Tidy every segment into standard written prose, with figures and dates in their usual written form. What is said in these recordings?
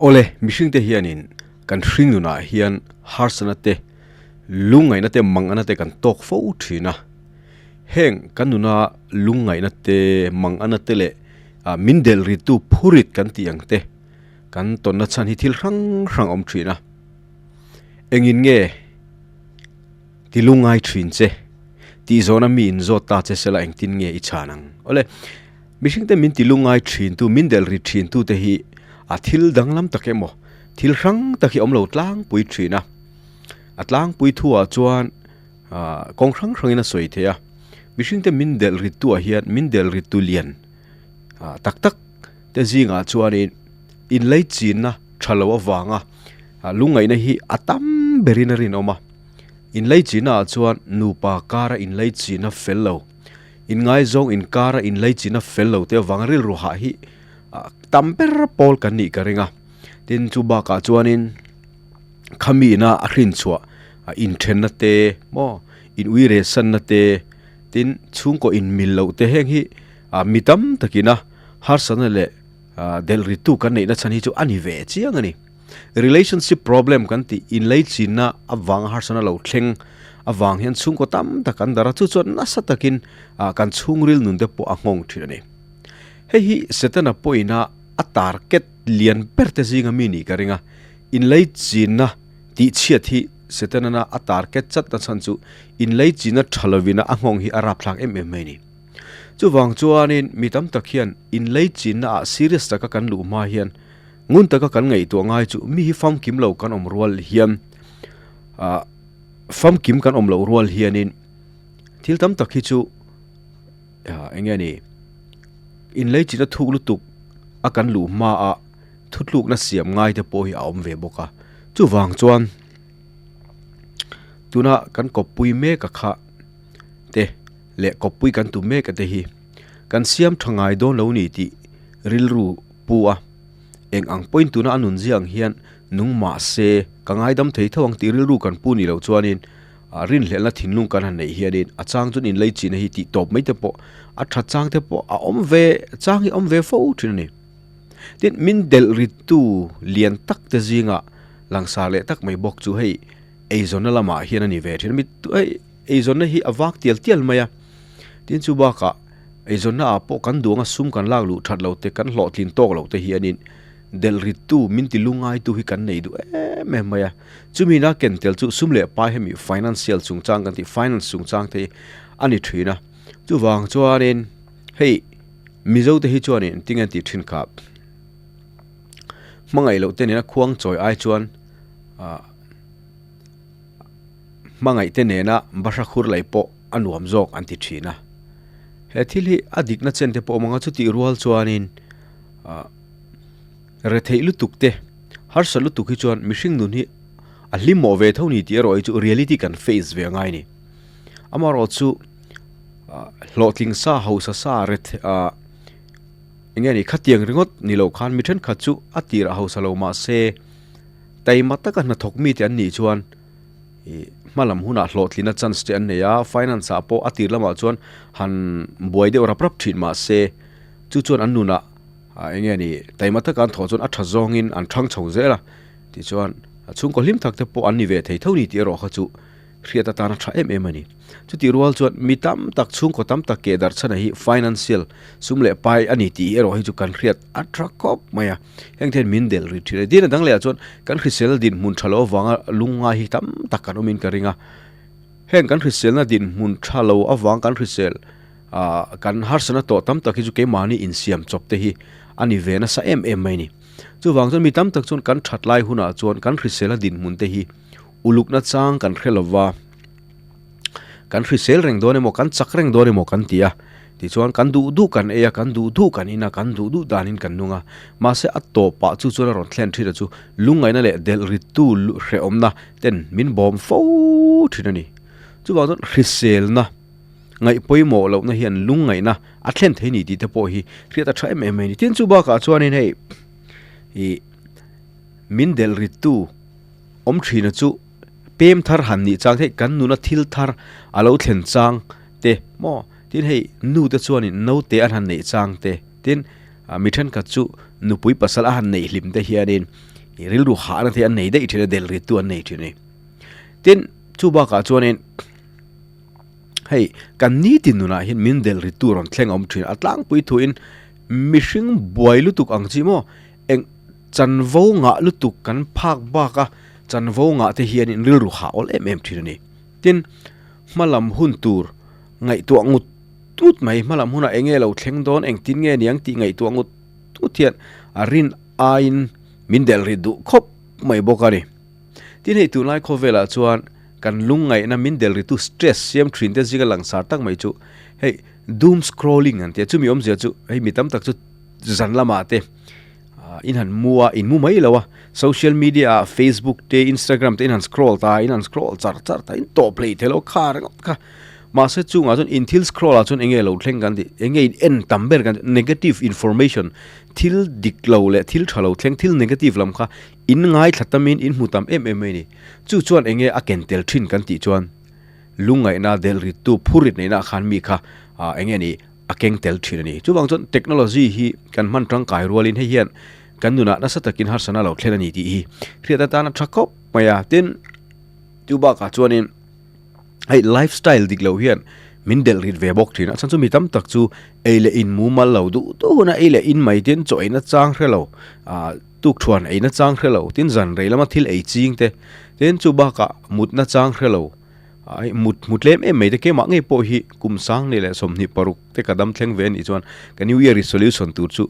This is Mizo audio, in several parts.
Awle, mihringte hianin kan hringnunah hian harsana te, lungngaihna te, mangana te kan tawk fo thin a. Heng kan nuna lungngaihna te, mangana te leh min delh rittu phurit kan tih ang te kan tawnna chhan hi thil hrang hrang a awm thin a. Engin nge ti lungngai thin che? Tih zawhna mi in zawt ta che sela engtin nge i chhan ang? Awle, mihringte min ti lungngai thin tu, min delh rit thin tu te hi a thil danglam tak emaw, thil hrang tak hi a awm lo tlangpui thin a. A tlangpui thuah chuan kawng hrang hrangin a sawi thei a. Mihringte min delh rit tuah hian min delh rit tu lian tak tak te zingah chuanin inleichinna tha lo avanga lungngaihna hi a tam berin a rinawm a. Inleichinna ah chuan nupa kara inleichinna fel lo, inngaizawng inkara inleichinna fel lo te avanga rilru hah hi tam ber pawl kan nih ka ring a. Tin, chu bakah chuanin khami ina a hrinchhuah inthenna te maw in uiresanna te, tin chhungkaw inmil loh te heng hi mi tam takina harsatna leh delh rittu kan neihna chhan hi chu a ni ve chiang a ni. Relationship problem kan tih inleichinna avanga harsatna lo thleng avang hian chhungkaw tam tak an darh a, chu chuan nasa takin kan chhungril nun te pawh a nghawng thin a ni. Hei hi Setana pawhina a target lian ber te zinga mi nih ka ring a, inleichinna tihchhiat hi Setana a target chat na chhan chu inleichinna tha lovina a nghawng hi a rapthlak em em mai a ni. Chuvang chuanin mi tam tak hian inleichinna ah serious taka kan luh hma hian ngun taka kan ngaihtuah ngai chu mi hi famkim lo kan awm rual hian ah famkim kan awm loh rual hianin thil tam tak hi chu ah eng nge ni inleichinna thuk lutuk a kan luh hma ah thutlukna siam ngai te pawh hi a awm ve bawk a chuvang chuan tuna kan kawppui mek a kha te leh kawppui kan tum mek a te hi kan siam tha ngai dawn lo ni tih rilru pu a eng ang pawhin tuna a nun ziah ang hian nung mah se ka ngaidam thei tho ang tih rilru kan pu ni loh chuanin a rinhlelhna thinlung kan han neih hianin a chang chuan inlei chihna hi tih tawp mai te pawh a tha chang te pawh a awm ve chang hi a awm ve fo thin a ni. Tin, min delh rittu lian tak te zingah langsar leh tak mai bawk chu hei eizawnna lamah hian a ni ve thin a, mi hei eizawnna hi a vak tial tial mai a, tin chu bakah eizawnna ah pawh kan duang a sum kan lak luh that lo te kan hlawhtlin tawk lo te hianin delh rittu min ti lungngai tu hi kan nei duh em em mai a, chumi na ken tel chu sum leh pai hemi financial chungchang kan tih finance chungchang te hi a ni thin a, chuvang chuanin hei Mizo te hi chuanin tinge an tih thin kha hmangaih loh te nena khuang chawi ai chuan ah hmangaih te nena bahra khur lei pawh a nuam zawk an ti thin a he thil hi a dikna chen te pawh a awm ang a chutih rual chuanin ah retheih lutuk te harsa lutuk hi chuan mihring nun hi a hlim mawh ve tho ni tih erawh hi chu reality kan face ve a ngai a ni amaherawhchu hlawhtling sa hausa sa ret ah eng nge ni khatiang ringawt ni loh khan mi thenkhat chu a tirah hausa lo mahse taima taka hnathawk mite an nih chuan ih hma lam hunah hlawhtlina chance te an nei a finance ah pawh a tir lamah chuan han buai deuh rap rap thin mahse chu chuan an nunah ah eng nge ni taima taka an thawh chuan a tha zawngin an thang chho zel a tichuan chhungkaw hlim tak te pawh an ni ve thei tho ni tih erawh kha chu. Hriat atana tha em em a ni. Chutih rual chuan mi tam tak, chhungkaw tam tak keh darh chhan ah hi financial sum leh pai a ni tih erawh hi chu kan hriat a tha khawp mai a. Heng te hian min delh rih thin a ni. Tin a dang leh ah chuan kan hriselna dinhmun tha lo avanga lungngai hi tam tak kan awmin ka ring a. Heng kan hriselna dinhmun tha lo avang kan hrisel ah kan harsatna tawh tam tak hi chu keimahni insiam chawp te hi a ni ve nasa em em mai a ni. Chuvang chuan mi tam tak chuan kan that lai hunah chuan kan hriselna dinhmun te hi Ulukna chang kan hre lova, kan hrisel reng dawn emaw, kan chak reng dawn emaw kan ti a, tichuan kan duh duh kan ei a, kan duh duh kan in a, kan duh duh danin kan nung a. Mahse a tawpah chu chuan a rawn thlen thin a chu lungngaihna leh delh rittu hrehawmna ten min bawm fo thin a ni. Chuvang chuan hriselna ngaih pawimawh lohna hian lungngaihna a thlen thei ni tih te pawh hi hriat a tha em em mai a ni. Tin chu bakah chuanin hei ih min delh rittu awm thina chu pem thar han nih chang theih kan nuna thil thar a lo thlen chang te maw tin hei nu te chuanin naute an han neih chang te tin mi thenkhat chu nupui pasal a han neih hlim te hianin. rilru hahna te an nei daih thin a, del rittu an nei thin a ni. Tin, chu bakah chuanin hei kan nitin nunah hian min del rittu rawn thleng a awm thin a, tlangpui thuin mihring buai lutuk ang chi maw eng chanvo ngah lutuk kan phak bak a, chanvo ngah te hianin rilru hah awl em em thin a ni. Tin, hmalam hun tur ngaihtuah ngut ngut mai, hmalam hunah eng nge lo thleng dawn, engtin nge niang tih ngaihtuah ngut ngut hian a rin aiin min delh rih duh khawp mai bawk a ni. Tin hei tunlai khawvelah chuan kan lungngaihna min delh ritu stress siam thin te zinga langsar tak mai chu hei doom scrolling an tia, chumi awmzia chu hei mi tam tak chu zan lamah te in han mu a, in mu mai lo a, social media ah Facebook te Instagram te in han scroll ta a, in han scroll char char ta, in tawp hlei thei lo kha ringawt kha. Mahse chungah chuan in thil scroll ah chuan eng nge lo thleng kan tih, eng nge in en tam ber kan tih, negative information, thil dik lo leh thil tha lo thleng, thil negative lam kha in ngaithla tamin in hmu tam em em mai a ni. Chu chuan eng nge a ken tel thin kan tih chuan lungngaihna delh rittu phur rit neihna ah khan mi kha eng nge ni a keng tel thin a ni. Chuvang chuan technology hi kan hman tangkai rualin hei hian kan nunah nasa takin harsana lo thlen a ni tih hi hriat atana tha khawp mai a. Tin, chu bakah chuanin hei lifestyle dik lo hian min delh rit ve bawk thin a. Chhan chu mi tam tak chu ei leh in mumal lo duh duh huna ei leh in mai tin chaw eina chang hre lo, ah tukthuan eina chang hre lo, tin zan rei lama thil ei ching te, tin chu bakah mutna chang hre lo. Ai mut hmu tlem em mai te keimah ngei pawh hi kum sang ni leh 26 te ka dam thleng ve anih chuan ka new year resolution tur chu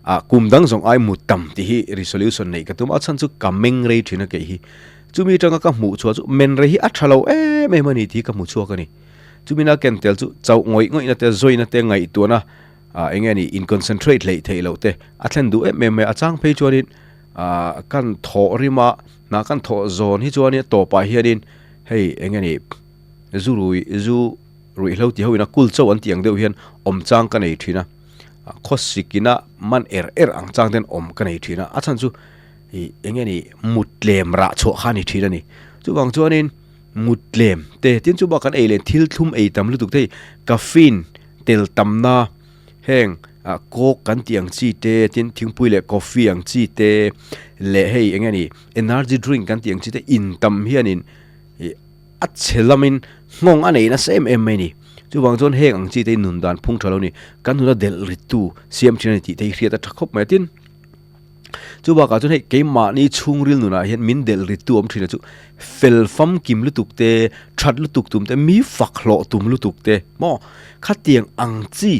ah kum dang zawng ai mut tam tih hi resolution neih ka tum a chhan chu ka meng rei thin a keih hi chumi atanga ka hmuh chhuah chu men rei hi a tha lo em em a ni tih hi ka hmu chhuak a ni chumi na ken tel chu chauh ngawih ngawih na te zawih na te ngaihtuah na ah eng nge ni in concentrate hleih theih loh te a thlen duh em em mai a chang phei chuanin ah kan thawh rim a hna kan thawh zawn hi chuanin a tawpah hianin. Hei eng nge ni zu rui zu ruihhlo tih ho in a kul chauh an tih ang deuh hian awm chang ka nei thin a, khawsik ina man er er ang chang ten awm ka nei thin a, a chhan chu ih eng nge ni mut tlem rah chhuah kha a ni thin a ni. Chuvang chuanin mut tlem te tin chu bak kan ei leh thil thlum ei tam lutuk te hi caffeine tel tamna heng ah coke kan tih ang chi te tin thingpui leh coffee ang chi te leh hei eng nge ni energy drink kan tih ang chi te in tam hianin ih a chhe lamin nghawng a nei nasa em em mai a ni. Chuvang chuan heng ang chi te hi nun dan phung tha lo a ni. Kan nuna delh rittu siam thin a ni tih te hi hriat a tha khawp mai a. Tin, chu bakah chuan hei keimahni chhungril nunah hian min delh rittu awm thin a chu fel famkim lutuk te, that lutuk tum te, mi fak hlawh tum lutuk te maw khatiang ang chi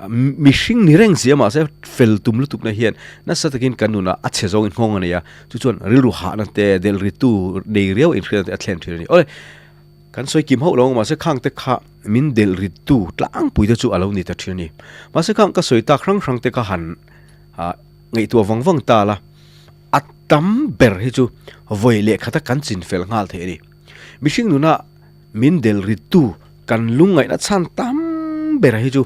Mihring ni reng si a mahse fel tum lutuk na hian nasa takin kan nunah a chhe zawngin nghawng a nei a, chu chuan rilru hahna te, delh ritu nei riau inhriatna te a thlen thin a ni. Awle, kan sawi kim hauh lo ang mahse khang te kha min delh ritu tlangpui te chu a lo ni ta thin a ni. Mahse khang ka sawi tak hrang hrang te kha han ngaihtuah vang vang ta la, a tam ber hi chu vawi leh khata kan chin fel nghal thei a ni. Mihring nunah Min del rittu kan lungngaihna chhan tam ber hi chu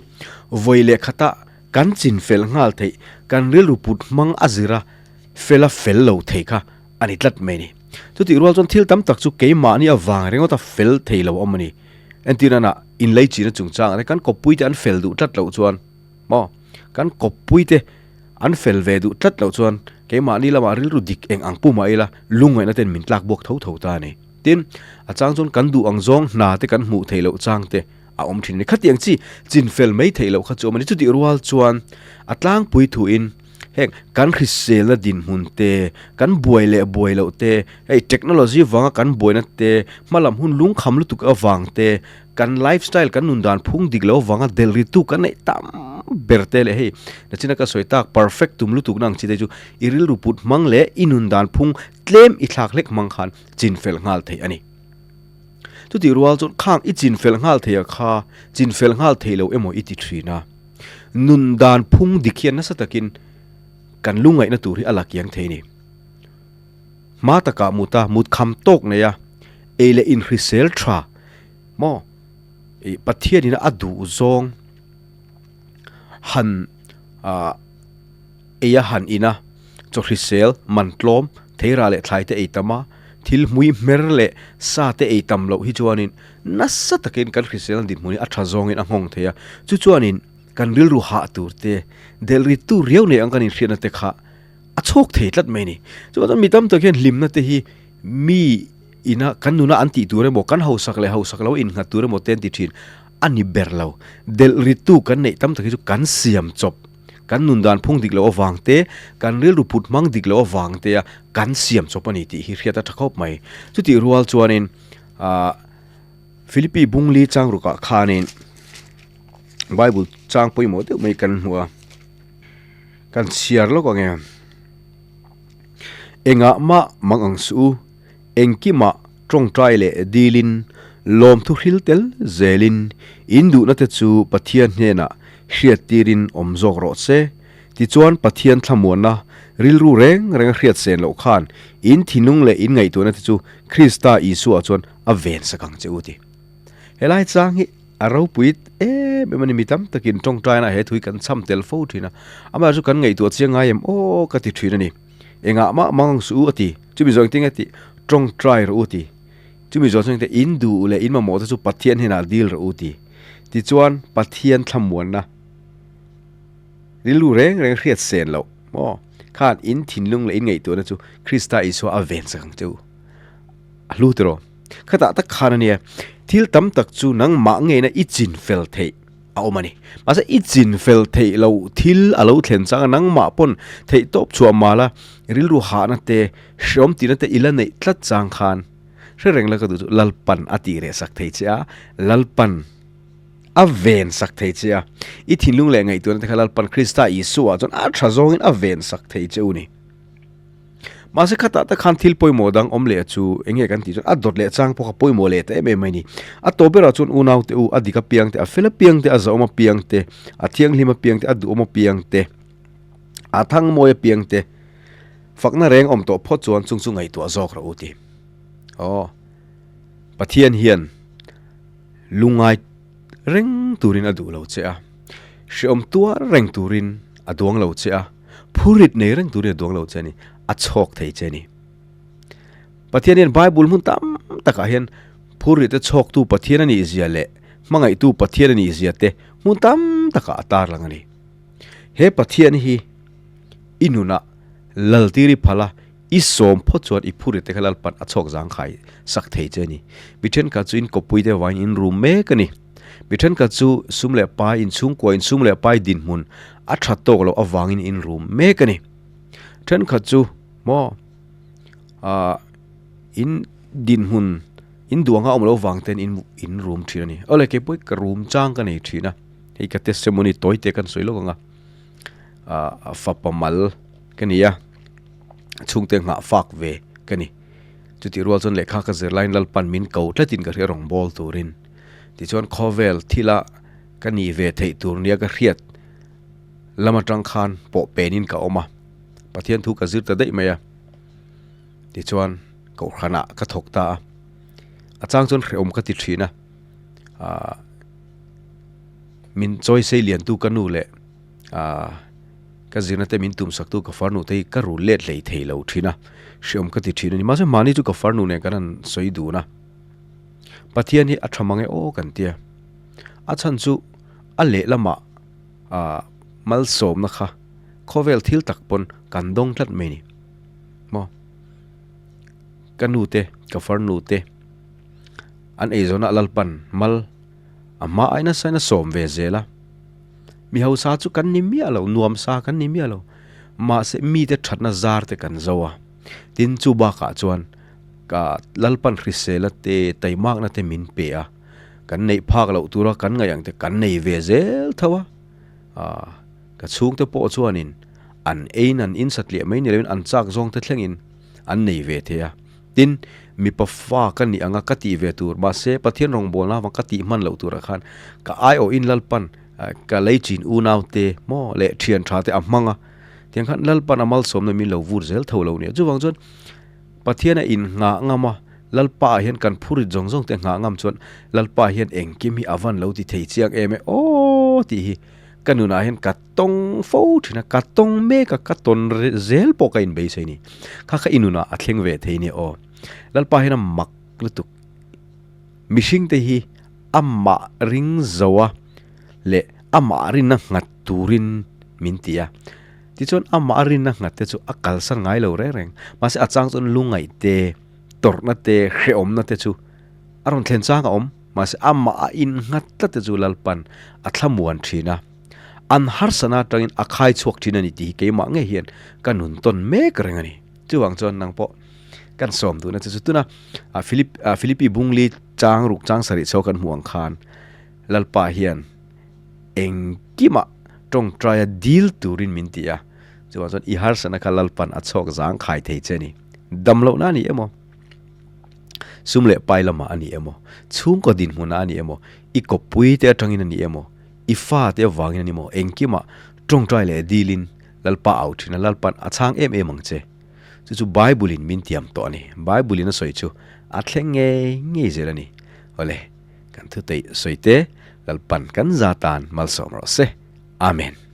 vawi leh khata kan chin fel nghal theih, kan rilru put hmang a zir a, fel a fel lo thei kha a ni tlat mai a ni. Chutih rual chuan thil tam tak chu keimahni avang ringawta fel thei lo awm a ni. Entirnana inlei china chungchangah te kan kawppuite an fel duh tlat loh chuan maw kan kawppuite an fel ve duh tlat loh chuan keimahni lamah rilru dik eng ang pu mah ila lungngaihna ten min tlak buak tho tho ta a ni. Tin, a chang chuan kan duh ang zawng hna te kan hmuh theih loh chang te a awm thin a ni. Khatiang chi chin fel mai theih loh kha chu awm a ni. Chutih rual chuan a tlangpui thuin heng kan hriselna dinhmun te, kan buai leh buai loh te, hei technology vanga kan buaina te, hmalam hun lungkham lutuk avang te, kan lifestyle kan nun dan phung dik lo avanga delh ritu kan neih tam ber te leh hei nachina ka sawi tak perfect tum lutuk na ang chi te chu i rilru put hmang leh i nun dan phung tlem i thlak hlek hmang khan chin fel nghal theih a ni. Chutih rual chuan khang i chin fel nghal theih a kha chin fel nghal theih lo emaw i ti thin a. Nun dan phung dik hian nasa takin kan lungngaihna tur hi a la kiang thei a ni. Hma takah mut a, mut kham tawk nei a, ei leh inhrisel tha maw i Pathianin a duh zawng han ah ei a han in a, chaw hrisel, man tlawm, theira leh thlai te ei tam a, thil hmui hmer leh sa te ei tam loh hi chuanin nasa takin kan hriselna dinhmun hi a tha zawngin a nghawng thei a, chu chuanin kan rilru hah tur te, delh rit tur riau nei ang kan inhriatna te kha A chhawk thei tlat mai a ni. Chuvang chuan mi tam tak hian hlimna te hi mi ina kan nuna an tih tur emaw kan hausak leh hausak lo innghat tur emaw te an ti thin a ni ber lo. Delh rittu kan neih tam tak hi chu kan siam chawp, kan nun dan phung dik loh avang te, kan rilru put hmang dik loh avang te a kan siam chawp a ni tih hi hriat a tha khawp mai. Chutih rual chuanin ah Philippi Bungli changrukah khanin Bible chang pawimawh deuh mai kan hmu a. Kan chhiar lawk ang e. Engah mah mang ang suh u, engkimah tawngtai leh dilin, lawmthu hril tel zelin, in duhna te chu Pathian hnenah hriattirin awm zawk rawh se. Tichuan Pathian thlamuanna rilru reng reng a hriat sen loh khan in thinlung leh in ngaihtuahna te chu Krista Isua chuan a vensak ang che u ti. Helai chang hi A ropui em em a ni, mi tam takin tawngtaina he thui kan chham tel fo thin a, amaherawhchu kan ngaihtuah chiang ngai em aw ka ti thin a ni. Engah mah mang ang suh u a ti, chumi zawng engtin nge tih tawngtai rawh u ti, chumi zawng chu engtin in duh leh in mamawh te chu Pathian hnenah dil rawh u ti, tichuan Pathian thlamuanna rilru reng reng hriat sen loh maw khan in thinlung leh in ngaihtuahna chu Krista Isua a ven chak ang che u. A hlu tiraw? Khatah tak khan a nia, thil tam tak chu nangmah ngeina i chin fel theih a awm a ni. Mahse i chin fel theih loh thil a lo thlen chang a, nangmah pawn theih tawp chhuah mal a, rilru hahna te, hreawm tihna te i la neih tlat chang khan hre reng la ka duh chu Lalpan a tih reh sak thei che a, Lalpan a ven sak thei che a, i thinlung leh ngaihtuahna te kha Lalpan Krista Isua chuan a tha zawngin a ven sak thei che u ni. Mahse khatah tak khan thil pawimawh dang awm leh chu eng nge kan tih chuan a dawt leh chang pawh kha pawimawh leh ta em em mai ni. A tawp berah chuan unaute u a dik apiang te, a fel apiang te, a zahawm apiang te, a thianghlim apiang te, a duhawm apiang te, a thangmawi apiang te fakna reng awm tawh phawt chuan chung chu ngaihtuah zawk rawh u ti. Aw, Pathian hian lungngai reng turin a duh lo che a, hreawm tuar reng turin a duang lo che a, Phurit nei reng turin a duang lo che a ni, a chhawk thei che a ni. Pathian hian Bible hmun tam takah hian phurit te chhawktu Pathian a nih zia leh hmangaihtu Pathian a nih zia te hmun tam takah a tarlang a ni. He Pathian hi i nunah laltir i phal a, i sawm phawt chuan i phurit te kha lalpan a chhawk zangkhai sak thei che a ni. Mi thenkhat chu in kawppui te vangin in rum mek a ni. Mi thenkhat chu sum leh pai inchhungkua in sum leh pai dinhmun a that tawk loh avangin in rum mek a ni. Thenkhat chu maw ah in dinhmun in duh anga awm loh avang ten in in rum thin a ni. Awle keipawh hi ka rum chang ka nei thin a, hei ka testimony tawi te kan sawi lawk ang a, ah fapa mal ka ni a, chhungte nghah fak ve ka ni. Chutih rual chuan lehkha ka zir laiin Lalpan min ko tlatin ka hria rawng bawl turin. Tichuan khawvel thila ka nih ve theih tur nia ka hriat lam atang khan pawh penin ka awm a, Pathian thu ka zir ta daih mai a. Tichuan kohhranah ka thawk ta a, a chang chuan hrehawm ka ti thin a, aah min chawi sei liantu ka nu leh aah ka zirna te min tumsaktu ka farnu te hi ka rul let hlei thei lo thin a, hrehawm ka ti thin a ni. Mahse mahni chu ka farnu nen kan han sawi dun a. Pathian hi a tha mang e aw kan tia. A chhan chu a lehlamah ah malsawmna kha khawvel thil tak pawn kan dawng tlat mai ni. Maw? Ka nu te, ka farnu te an eizawnah Lalpan mal a hma ai nasa in a sawm ve zel a. Mi hausa chu kan ni miah lo, nuam sa kan ni miah lo. Mahse mite thatna zar te kan zo a. Tin chu bakah chuan Ka Lalpan hrisela te taimakna te min pe a, kan neih phak loh tura kan ngaih ang te kan nei ve zel tho a, aah ka chhungte pawh chuanin an ein an in satliah mai ni loin an chak zawng te thlengin an nei ve thei a, tin mipa fa ka nih anga ka tih ve tur mahse Pathian rawngbawlna avang ka tih hman loh turah khan ka aiawhin Lalpan ka lei chin unau te maw leh thian tha te a hmang a, tiang khan Lalpan a malsawmna min lo vur zel tho lo nia chuvang chuan. Pathian a inngah ngam a, Lalpa ah hian kan phurit zawng zawng te nghah ngam chuan Lalpa hian engkim hi a van lo ti thei chiang em e aw tih hi ka nunah hian ka tawng fo thin a, ka tawng mek a, ka tawn zel pawh ka inbeisei ni. Kha kha i nunah a thleng ve thei nia aw. Lalpa hian a mak lutuk. Mihring te hi amah ring zo a leh amah rinna nghat turin min ti a. Tichuan amah a rinna nghat te chu a kalsan ngai lo reng reng. Mahse a chang chuan lungngaih te, tawrhna te, hrehawmna te chu a rawn thlen chang a awm. Mahse amah a innghat tlat te chu Lalpan a thlamuan thin a. An harsana atangin a khai chhuak thin a ni tih hi keimah ngei hian ka nun tawn mek reng a ni. Chuvang chuan nang pawh kan sawm duhna che chu tuna Philip Philippi Bungli chang ruk chang sarih chho kan hmuh ang khan Lalpa hian engkimah tawngtaia dil turin min ti a, chuvang chuan i harsatna kha Lalpan a chhawk zang khai thei che a ni. Dam lohna a ni emaw, sum leh pai lamah a ni emaw, chhungkaw dinhmunah a ni emaw, i kawppui te atangin a ni emaw, i fa te avangin a ni emaw, engkimah tawngtai leh dilin Lalpa au thin a, Lalpan a chhang em em ang che. Chu chu Bible-in min tiam tawh a ni. Bible-in a sawi chu a thleng ngei ngei zel a ni. Awle. Kan thu teih sawi te Lalpan kan za tan malsawm rawh se. Amen.